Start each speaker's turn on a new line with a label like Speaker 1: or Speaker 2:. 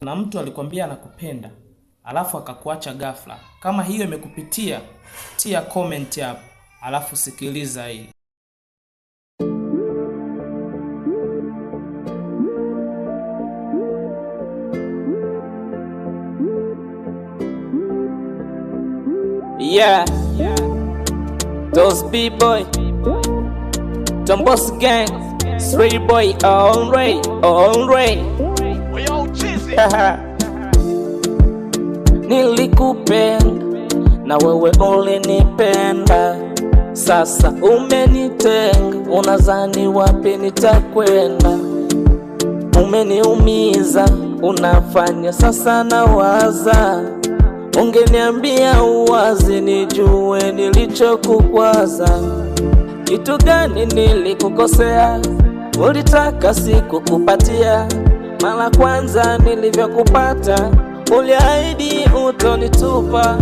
Speaker 1: Na mtu alikwambia anakupenda alafu akakuacha ghafla. Kama hiyo imekupitia, tia comment hapo, alafu sikiliza hii.
Speaker 2: Yeah, those B-boy, Tombos gang, Street boy, on ray, on ray. Nilikupenda na wewe ulinipenda, sasa umenitenga, unazani wapi nitakwenda? Umeniumiza, unafanya sasa nawaza. Ungeniambia uwazi nijue nilichokukwaza. Kitu gani nilikukosea? Ulitaka sikukupatia. Mara kwanza nilivyokupata, uliahidi utonitupa.